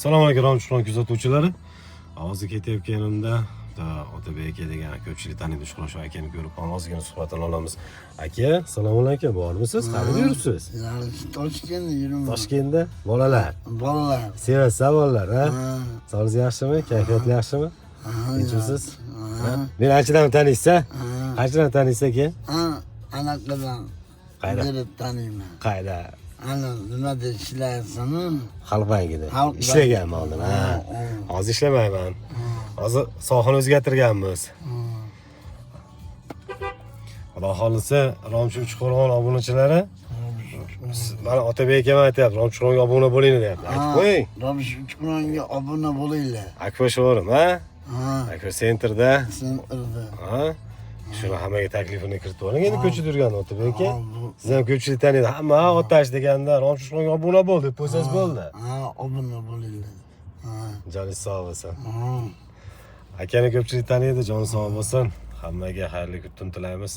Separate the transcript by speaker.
Speaker 1: Assalomu alaykum, Romchi kuzatuvchilari. Hozir ketayotganimda Otabek aka degan ko'pchilik taniydi, Shuhrat akani ko'rib qoldim. Ozgina suhbatini olamiz. Aka, assalomu alaykum. Bormisiz? Qayerda yuribsiz?
Speaker 2: Yani Toshkentda yuribman.
Speaker 1: Toshkentda bolalar.
Speaker 2: Bolalar.
Speaker 1: Sevasiz bolalar, ha?
Speaker 2: Ha.
Speaker 1: Sog'ligingiz yaxshimi? Kayfiyat yaxshimi?
Speaker 2: Ha.
Speaker 1: Tinchmisiz?
Speaker 2: Ha.
Speaker 1: Meni anchadan taniysiz, ha?
Speaker 2: Ha.
Speaker 1: Qanchadan taniysiz aka?
Speaker 2: Ha, anaqadan.
Speaker 1: Qayda?
Speaker 2: Berib taniyman.
Speaker 1: Qayda?
Speaker 2: Ana nimada ishlaysan?
Speaker 1: Xalq bankida.
Speaker 2: Xalq
Speaker 1: Ishlaganman oldin, ha.
Speaker 2: Ha.
Speaker 1: Hozir ishlamayman. Hozir sohani o'zgartirganmiz. Xudo xohlasa, Romchi Uchqo'rg'on obunachilari mana Otabek akam aytyapti, Romchi Uchqo'rg'onga obuna bo'linglar deyapti. Aytib qo'ying.
Speaker 2: Robish Uchqo'rg'onga obuna bo'linglar.
Speaker 1: Akfa showroom, ha?
Speaker 2: Ha.
Speaker 1: Akfa Centerda.
Speaker 2: Sentrda.
Speaker 1: Ha? Shuni hammaga taklifini kiritib oling. Endi ko'chada yurgan Otabek aka.
Speaker 2: Ha, bu-
Speaker 1: Siz ham ko'pchilik taniydi. Hamma Otash deganda Romchi Uchqo'rg'onga obuna bo'l deb qo'ysangiz bo'ldi.
Speaker 2: Ha, obuna bo'linglar. Ha.
Speaker 1: Joningiz sog' bo'lsin.
Speaker 2: Ha.
Speaker 1: Akani ko'pchilik taniydi, joni sog' bo'lsin. Hammaga xayrli tun tilaymiz.